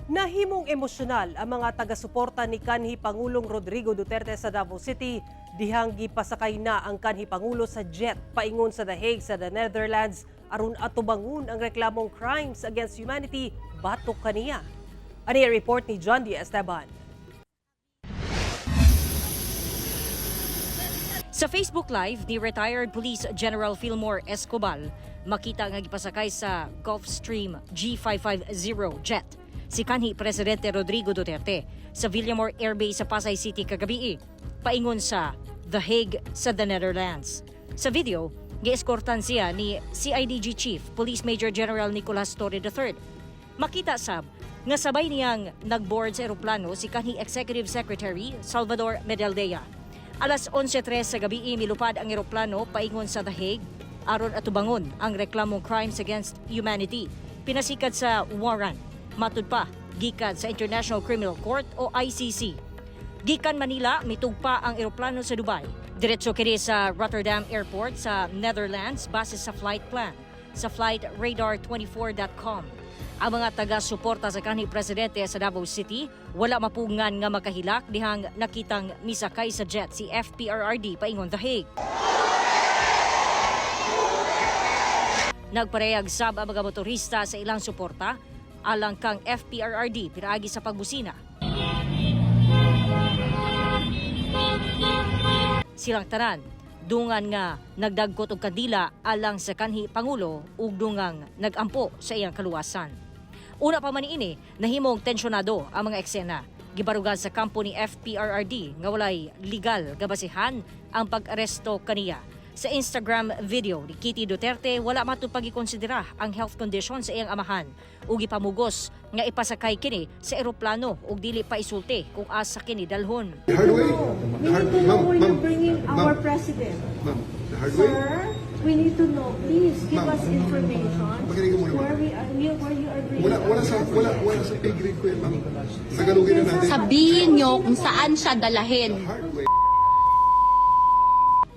Nahimong emosyonal ang mga taga-suporta ni kanhi Pangulong Rodrigo Duterte sa Davao City dihang gipasakay na ang kanhi Pangulo sa jet paingon sa The Hague sa the Netherlands aron atubangon ang reklamong crimes against humanity batok kaniya. Ani ang report ni John D. Esteban. Sa Facebook Live ni retired Police General Fillmore Escobal, makita nga gipasakay sa Gulfstream G550 jet si kanhi Presidente Rodrigo Duterte sa Villamor Air Base sa Pasay City kagabi, paingon sa The Hague sa the Netherlands. Sa video, gieskortan siya ni CIDG Chief Police Major General Nicolas Torre III. Makita sab nga sabay niyang nagboard sa eroplano si kanhi Executive Secretary Salvador Medialdea. Alas 11:03 sa gabi, milupad ang eroplano paingon sa The Hague aron atubangon ang reklamong crimes against humanity. Pinasikat sa warrant. Matud pa, gikan sa International Criminal Court o ICC. Gikan Manila, mitugpa ang eroplano sa Dubai. Diretso kini sa Rotterdam Airport sa Netherlands base sa flight plan sa flightradar24.com. Ang mga taga-suporta sa kanhi presidente sa Davao City wala mapugngan nga makahilak dihang nakitang misakay sa jet si FPRRD paingon The Hague. Nagparehag sab ang mga motorista sa ilang suporta alang kang FPRRD pinaagi sa pagbusina. Silang tanan dungan nga nagdagkot og kandila alang sa kanhi pangulo ug dungang nagampo sa iyang kaluwasan. Una pa man niini, nahimong tensyonado ang mga eksena. Gibarugan sa kampo ni FPRRD nga walay legal nga basihan ang pag-aresto kaniya. Sa Instagram video ni Kitty Duterte, wala matud pagikonsidera ang health condition sa iyang amahan ug gipamugos nga ipasakay kini sa eroplano ug dili pa isulti kung asa kini dalhon. The hard way. No, The we hard, need to know ma'am, where you're ma'am, bringing our ma'am, president. Ma'am, the hard way. Sir, we need to know. Please give Ma'am, us information makinig ka muna, ma'am. where you are bringing Wala, wala our sa, wala, president. wala sa pay grade ko yan, ma'am. Tagalogin na natin. Sabihin nyo kung saan siya dalahin. The hard way.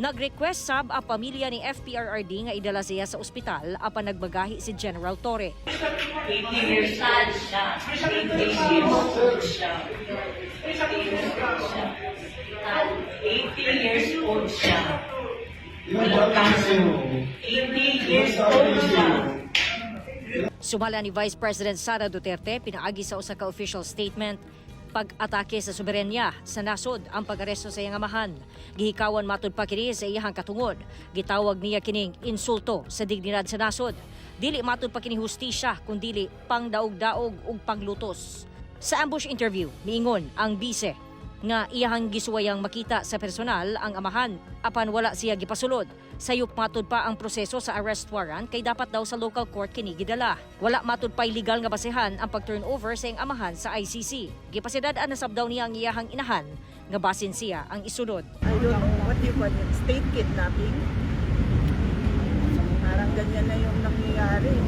Nag-request sab ang pamilya ni FPRRD nga idala siya sa ospital apan nagbagahi si General Torre. 80 years old siya. 80 years old siya. 80 years old siya. Walang kaso. 80 years old siya. Sumala ni Vice President Sara Duterte pinaagi sa usa ka official statement pag-atake sa soberenya sa nasod ang pag-aresto sa iyang amahan. Gihikawan matud pa kini sa iyang katungod. Gitawag niya kining insulto sa dignidad sa nasod. Dili matud pa kini hustisya kun dili pangdaog-daog ug panglutos. Sa ambush interview, miingon ang bise nga iyahang gisuwayang makita sa personal ang amahan apan wala siya gipasulod. Sayop matud pa ang proseso sa arrest warrant kay dapat daw sa local court kini gidala. Wala matud pa'y legal nga basehan ang pag-turnover sa iyang amahan sa ICC. Gipasidad-an na sab daw niya ang iyahang inahan nga basin siya ang isunod. I don't know, what do you call it, state kidnapping? Parang ganyan na yung nangyayari.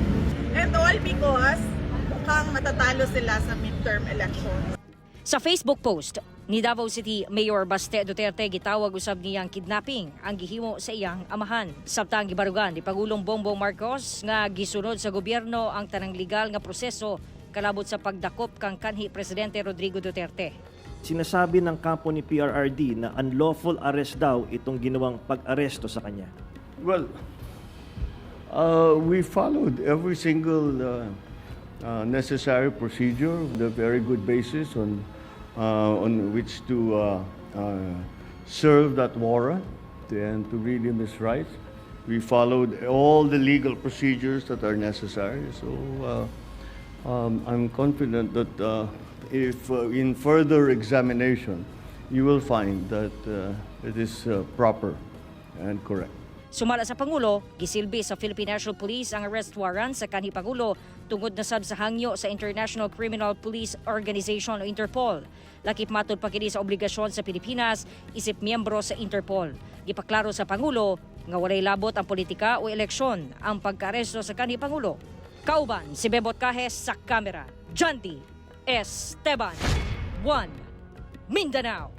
And all because mukhang matatalo sila sa midterm elections. Sa Facebook post ni Davao City Mayor Baste Duterte, gitawag usab niyang kidnapping ang gihimo sa iyang amahan. Samtang gibarugan ni Pangulong Bongbong Marcos nga gisunod sa gobyerno ang tanang legal nga proseso kalabot sa pagdakop kang kanhi Presidente Rodrigo Duterte. Sinasabi ng kampo ni PRRD na unlawful arrest daw itong ginawang pag-aresto sa kanya. Well, we followed every single necessary procedure, the very good basis on which to serve that warrant and to read him his rights. We followed all the legal procedures that are necessary. So I'm confident that if in further examination, you will find that it is proper and correct. Sumala sa Pangulo, gisilbi sa Philippine National Police ang arrest warrant sa kanhi Pangulo tungod na sab sa hangyo sa International Criminal Police Organization o Interpol. Lakip matud pa kini sa obligasyon sa Pilipinas isip miyembro sa Interpol. Gipaklaro sa Pangulo nga walay labot ang politika o eleksyon ang pagkaaresto sa kanhi Pangulo. Kauban si Bebot Cajes sa kamera. Jandy Esteban, 1 Mindanao.